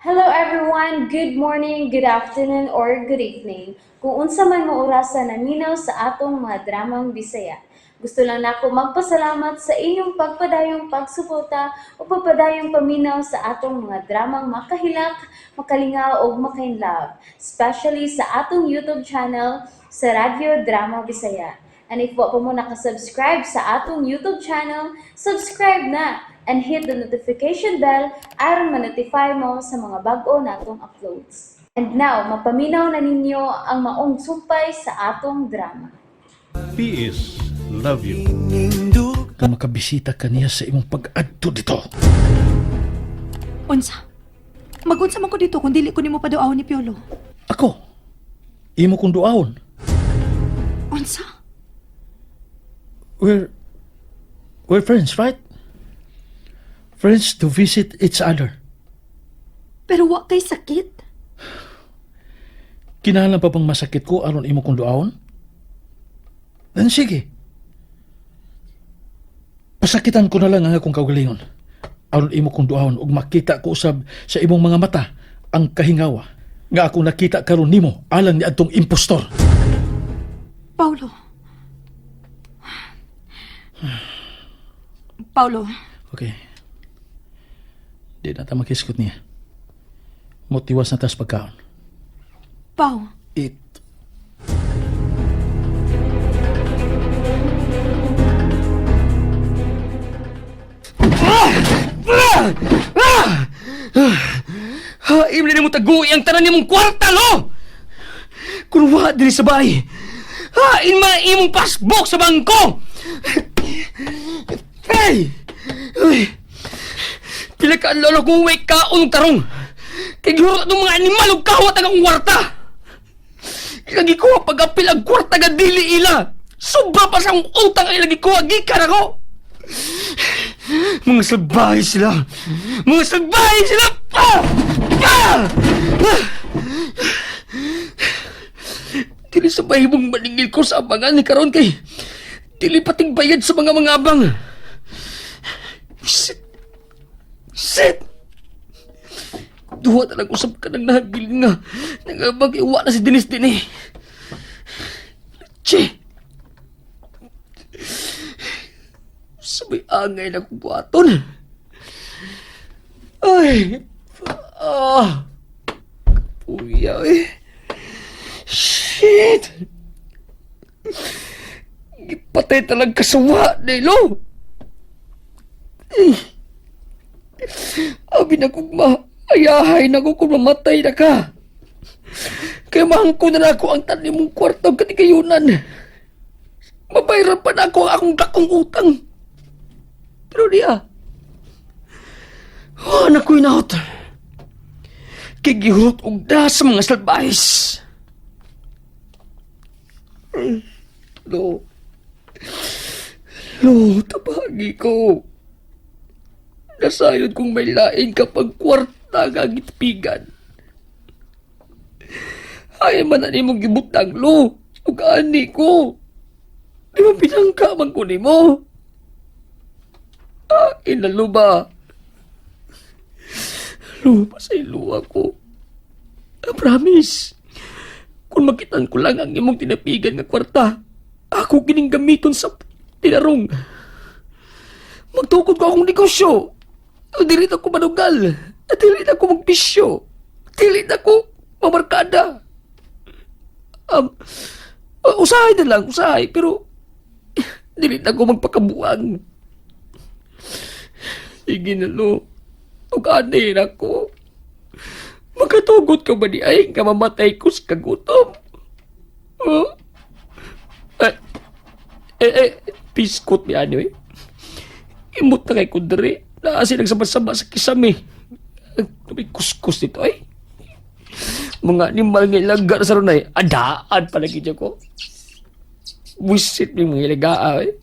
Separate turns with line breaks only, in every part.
Hello everyone! Good morning, good afternoon, or good evening. Kung unsa man mo orasa naminaw sa atong mga dramang Bisaya. Gusto lang nako magpasalamat sa inyong pagpadayong pagsuporta o pagpadayong paminaw sa atong mga dramang makahilak, makalingaw ug makainlove, especially sa atong YouTube channel sa Radyo Drama Bisaya. And if wa pa mo nakasubscribe sa atong YouTube channel, subscribe na and hit the notification bell aron ma-notify mo sa mga bag-o natong uploads. And now, mapaminaw na ninyo ang maong sumpay sa atong drama.
PS love you.
Nga makabisita ka niya sa imong pag-adto dito.
Unsa? Magunsa man ko dito kung dili ko nimo paduawon ni Piolo.
Ako, imo kong duawon.
Unsa?
We're friends, right? Friends to visit each other.
Pero wa kay sakit.
Kinahanglan pa bang masakit ko aron imo kong duawon? Then sige. Pasakitan ko na lang ang akong kaugalingon. Aron imo kong duawon ug makita ko usab sa imong mga mata ang kahingawa nga ako nakita karon nimo alang ni adtong impostor.
Paulo. Paulo,
Okay. Di na ta makiskot niya. Motiwas na tas pagkaon.
Pau.
Eat.
Haim na nimo tagui ang tanan nimong kwarta, lo! Kung wa diri sa bahay, hain man ang imong passbook sa bangko! Ay! Ay! Pila ka lolo kung way kaon og tarong! Kay gihurot ng mga animal og kawat ang akong kwarta! Ilang gikuha pag-apil ang kwarta nga dili ila! Sobra pa sa akong utang ang ilang gikuha, gikan ako! Mga salbahe sila! Mga salbahe sila! Ah! Ah! Ah! Dili sa bahimong maningil ko sa abangan ni karon kay dili pating bayad sa mga mga abang. Shit! Shit! Duha na lang usab ka ng nahabilin nga. Nangabang iwa na si Denise din eh. Che! Sabay angay na kong buhaton. Ay! Ah! Puya eh. Shit! Gipatay talaga kasuwa, Nilo! Eh. Abi na kong maayahay na ko kung mamatay na ka. Kaya mahangko na na ako ang tanim mong kwarta ug katigayunan. Mabayran pa na ako ang akong dakong utang. Pero diya, oh, nakoy naot. Kay gihurot og da sa mga salbahis. Lo. Lo, tabagi ko. Nasayod kong may lain kapag kwarta nga gitpigan. Ay man na nimong gibutang, lo. Ug ani ko. Di ba pinangka man ko nimo? Ah, inalo ba? Lo, pasaylo ako. I promise. Kung makitan ko lang ang imong tinapigan nga kwarta, ako kining gamiton sa tinarong. Magtukod ko akong negosyo. Dili na ko manugal. Dili na ko magbisyo. Dili na ko mamarkada. Usahay na lang, usahay. Pero dili na ko magpakabuang. Sige na, lo. Ug-anay na ko. Makatugot ka ba ni ay nga mamatay ko sa kagutom? Huh? Eh, eh, eh, piskot ni ano eh. Imot na kay kundri. Naasi nagsama-sama sa kisame. May kuskus dito ay. Mga animal nga ilaga na sa runay. Adaan palagi dyan ko. Wisit ni mga ilaga ay.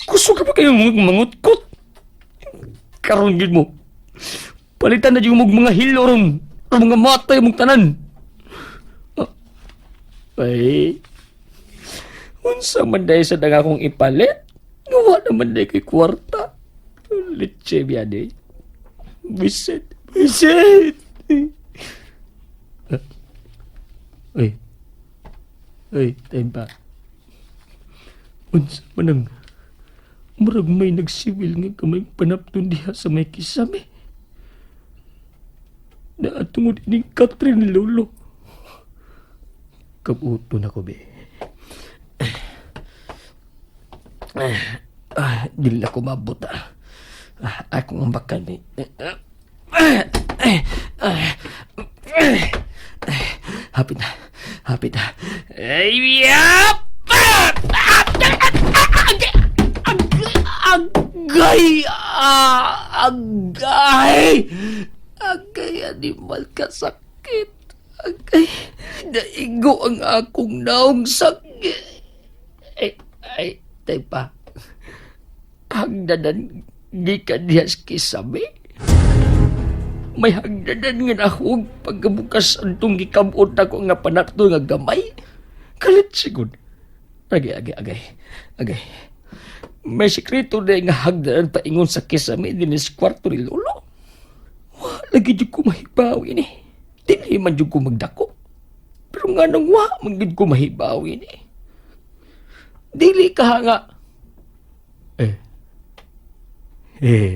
Kusog ka pa kayo mga mangutkot. Karon gid mo. Palitan na dyan mo mga hilo ron. Mga matay mong tanan. Ah. Ay. Unsa man dahil sa danga akong ipalit? Gawa naman dahil kay kwarta. Litse biyade. Bisit. Vincent! Uy. Uy, time pa. Unsa man ang murag may nagsiwil nga kamay panapton diha sa may kisame. Naatungod ining Catherine ni Lolo. Kabuto na ko, be. Ah, dili na ko mabot, ah. Ah, akong ambakan, eh. Hapit na. Hapit na. Ay, yap! Agay! Ah, agay! Agay, animal ka sakit. Agay, naigo ang akong naong sakit. Ay, ay, tay pa. Hagdanan, gikan diha sa kisame. May hagdanan nga nahug pagkabukas antong gikabot ako nga panakto nga gamay. Kalit sigud. Agay, agay, agay. Agay. May sekreto na nga hagdanan paingon sa kisame dinis kwarto ni Lolo. Wa, lagi jud ko mahibaw ini. Dili man jud ko magdako. Pero nga nang wa, man jud ko mahibaw ini. Dili ka nga. Eh. Eh.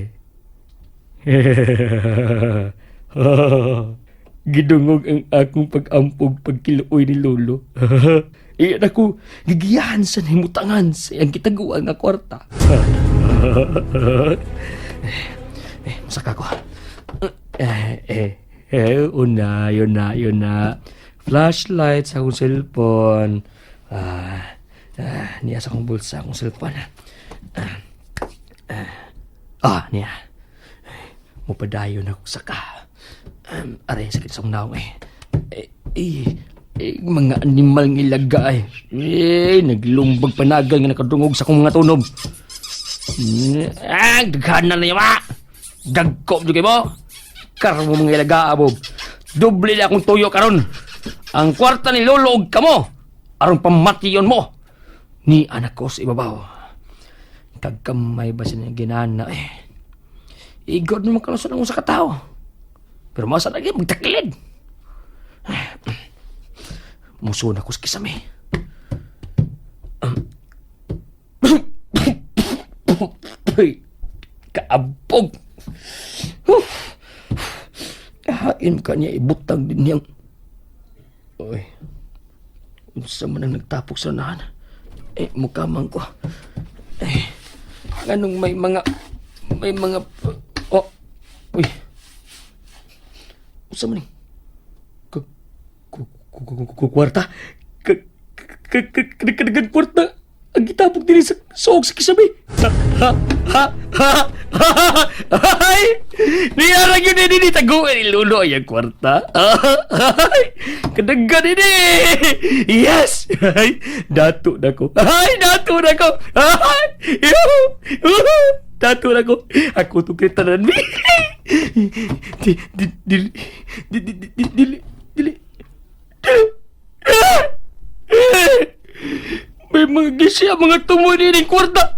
Gidungog ang akong pag-ampog pagkiluoy ni Lolo. Iyan ako, gigiyahan sa himutangan sa iyang kitaguan nga kwarta. Eh, masaka ko. Eh, eh, eh, una, yun na, yun na. Flashlight sa akong cellphone. Ah, ah, niya sa akong bulsa akong cellphone. Ah, ah, ah, niya. Mupadayon ako sa ka. Aray, sakit sa akong naong eh. Eh, eh, eh, mga animal ng ilaga eh. Eh, naglumbag panagal nga nakadungog sa akong mga tunob. Ah, daghan na niya ba? Dagko jud mo. Karmo mga ilaga abo. Doble na akong tuyo karon. Ang kwarta ni Lolo og kamo aron pamatiyon mo. Ni anak ko sa ibabaw. Kagkamay ba siya ginana eh. Igod naman kalusan ang usa ka tawo. Pero masa lagi magtakilid. Muso na ko sa kisame. Uy, kaabog. Kahain ka niya ibutang din niyang. Uy, unsa man ang nagtapok sa unahan? Eh, mukha man ko. Eh, anong may mga... May mga... Oh, uy. Unsa man ni? Kwarta? Kadagan kwarta? Ang gitapok din sa suog sa kisame. Ha, ha, ha, ha, ha, ay! Niyarag yun din ni taguan ni Lolo ay ang kwarta. Ay! Kadagan ini! Yes! Ay! Dato na ko. Ay! Dato na ko! Ay! Yuhu! Yuhu! Dato na ko. Ako itong kritanan mi. Di, di, di, di, di, di, di, dili, dili. May mga gisi ang mga tumoy din ng kwarta.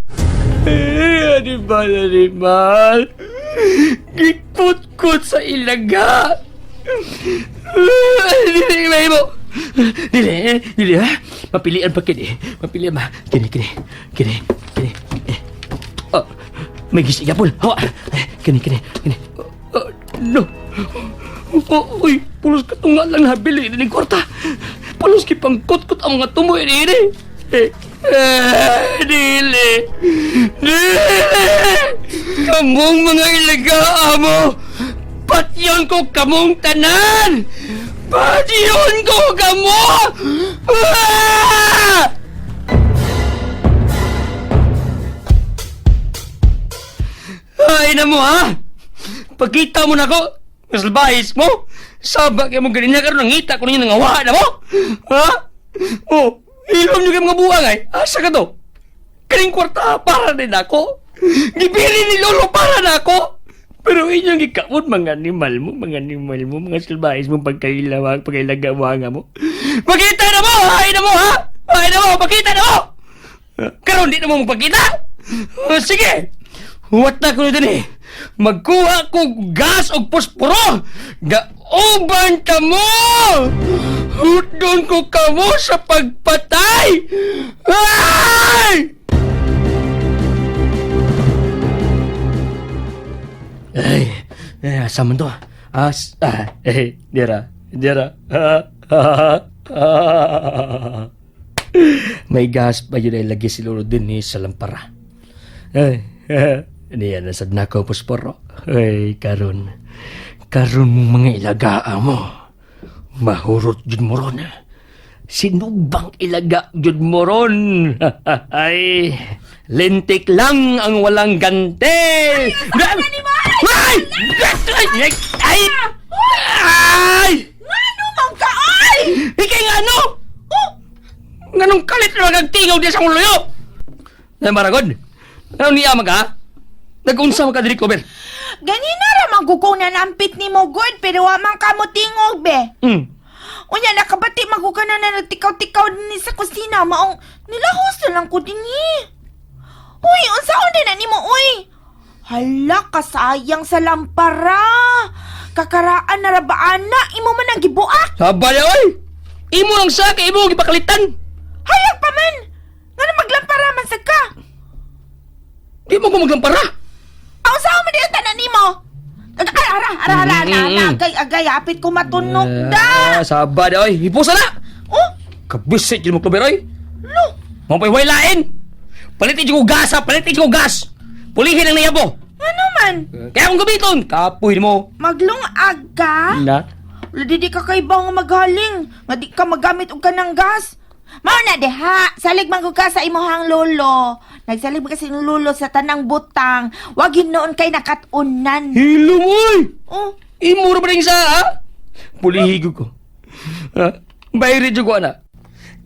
Eh, animal, animal. Gikut-kut sa ilaga. Dili, may mo. Dili, dili ha. Mapilian pa kini. Mapilian ba? Kini, kini, kini, kini. Eh. Oh, may gisi yapon. Hawa. Kini, kini, kini. Oh, no. Oh, uy, pulos katunga lang nabili ini ng kwarta. Pulos kipangkot-kot ang mga tumoy ini. Eh, eh, dili. Dili. Kamong mga ilaga mo. Patyon ko kamong tanan. Patyon ko kamo. Ah! Ay na mo ha. Pagkita mo na ko, mas bahis mo. Saba kay mo ganina karon nangita ko ninyo nangawa na mo. Ha? Oh, ilom nyo kay mga buwang ay. Asa ka to? Kaning kwarta para din ako. Gibili ni Lolo para na ako. Pero inyong gikaon mga animal mo, mga animal mo, mga salbahis mo pagkailawag, pagkailagawa mo. Pakita na mo! Ay na mo ha! Ay na mo! Pakita na mo! Karon di na mo magpakita! Sige! Huwat na ko din eh. Magkuha ko gas og posporo! Gauban ka mo! Hutdon ko kamo sa pagpatay! Ay! Ay, eh, asa man to? As, ah, eh, dira, dira. May gas pa yun ay lagi si Lolo din eh, sa lampara. Ay, niya nasad na ko posporo. Ay, karon. Karon mong mga ilagaa mo. Mahurot jud mo ron. Sinubang ilaga jud mo ron. Ay, lintik lang ang walang gante. Ay! Ay! Ay! Ay! Ay!
Ngano man ka ay?
Ikay nga ano? Oh! Nganong kalit na magagtingaw diya sa akong luyo? Ay, Maragod, ano niya mag ha? Nag-unsa mo ka diri, Clover?
Ganina ra man ko na nampit ni mo good pero wa man ka mo tingog be. Unya nakabati man ko kana na nagtikaw-tikaw ni sa kusina maong nilahos na lang ko dinhi. Uy, unsaon din na nimo uy? Hala kasayang sa lampara. Kakaraan na ra ba ana imo man ang gibuak?
Sabay oy! Imo lang sa kay imo gipakalitan.
Hayag pa man. Ngano maglampara man sad ka?
Di mo ko maglampara.
Aw unsaon man diay tanan nimo? Ay, ara, ara, ara, ara, ara, agay, agay, hapit ko matunok da.
Ah, sabay oy, hipusa na.
Oh,
Kabisit yun mo, Clover oy.
lo,
Mo pa'y lain. Palitin ko gas ha, palitin ko gas. Pulihin ang niyabo.
ano man?
Kaya akong gamiton, kapoy mo.
Maglungag ka?
Na?
Wala, di di ka kay nga maghaling. Nga di ka magamit og kanang gas. Mao na diha, salig man ko ka sa imuhang lolo. Nagsalig man ka sa imong lolo sa tanang butang. Wag noon kay nakat-unan.
Hilom oy.
Oh,
Imo ra ba rin sa ha? Pulihigo ko. Ha? Bayri jud ko ana.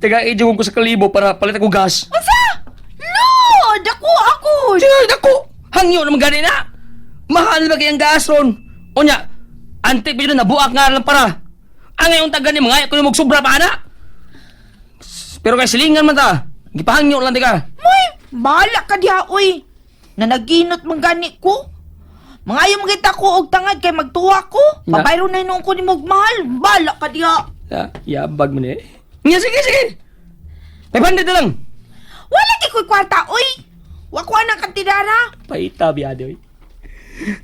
Taga jud ko sa kalibo para palit ako gas.
unsa? Lo, dako ako.
Sige, dako. Hangyo naman gani na. Mahal ba kayang gas ron? Unya, antik pa yun nabuak nga lang para. Ang ngayon taga ni mga ko magsubra pa ana. Pero kay silingan man ta. Gipahangyo lang tika.
Moy, bahala ka diha oy. Nanaginot man gani ko. Mangayo man kita ko og tangad kay magtuwa ko.
Na.
Pabayro na hinuon ko nimo og mahal. Bahala ka diha.
Ya, yabag mo ni. Nga sige sige. 500 na lang.
Wala kay ko'y kwarta oy. Wa ko anang kantidara.
Paita biyade oy.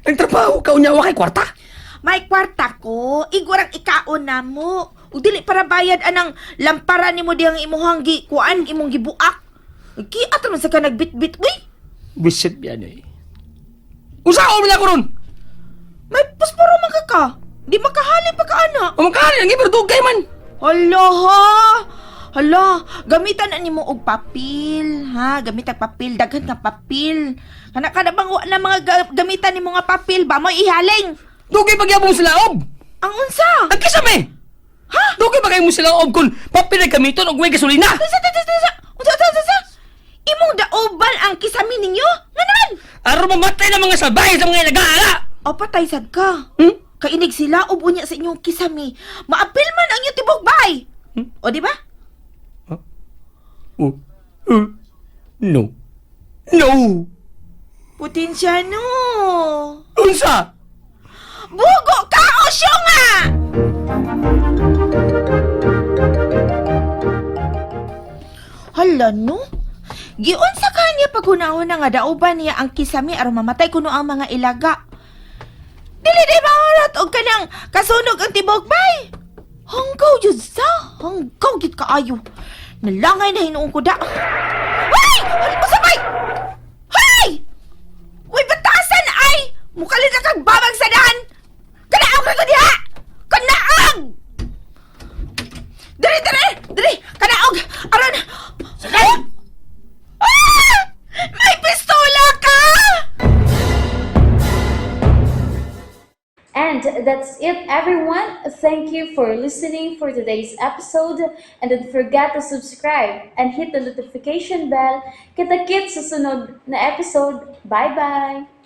Nagtrabaho ka unya wa kay kwarta.
May kwarta ko, igurang ikaon na mo. Ug dili para bayad anang lampara nimo dihang imuhang gi kuan imong gibuak. Kiat man sa ka nagbitbit uy.
Bisit biyade oy. Usaon man ako ron.
May posporo man ka ka. Di makahalin pa ka ana.
O magkano ang pero dugay man.
Hala ha. Hala, gamitan na nimo og papel, ha? Gamitan papel, daghan nga papel. Kana kana bang wa na mga gamitan nimo nga papel ba mo ihaling?
Dugay pagyabong sila ob.
Ang unsa?
Ang kisame. Ha? Dugay pa kayo mo sila ob kung papel ay gamiton og may gasolina.
Unsa unsa unsa unsa unsa unsa unsa? Imong daoban ang kisami ninyo? Nga naman?
Aron mamatay ng mga salbahe sa mga ilaga.
O patay sad ka.
Hmm?
Kainig sila ug unya sa inyong kisami. Maapil man ang inyong tibok bay. O di ba?
Oh. No. No.
Potensya no.
Unsa?
Bugo ka o nga! Hala no? Giunsa ka niya paghunahon na nga dauban niya ang kisami aron mamatay kuno ang mga ilaga. Dili di mahurat og kanang kasunog ang tibok bay. Hanggaw jud sa, hanggaw gid kaayo. Nalangay na hinuon ko da. Ay! Ano sa bay? Hay! Uy, batasan ay! Mukalit na kag babag sa daan! Kanaog ka ko diha! Kanaog! Dali, dali! Dali! Kanaog! Aron! Sakay! Ah! May pistola ka!
And that's it, everyone. Thank you for listening for today's episode. And don't forget to subscribe and hit the notification bell. Kita-kits sa sunod na episode. Bye-bye!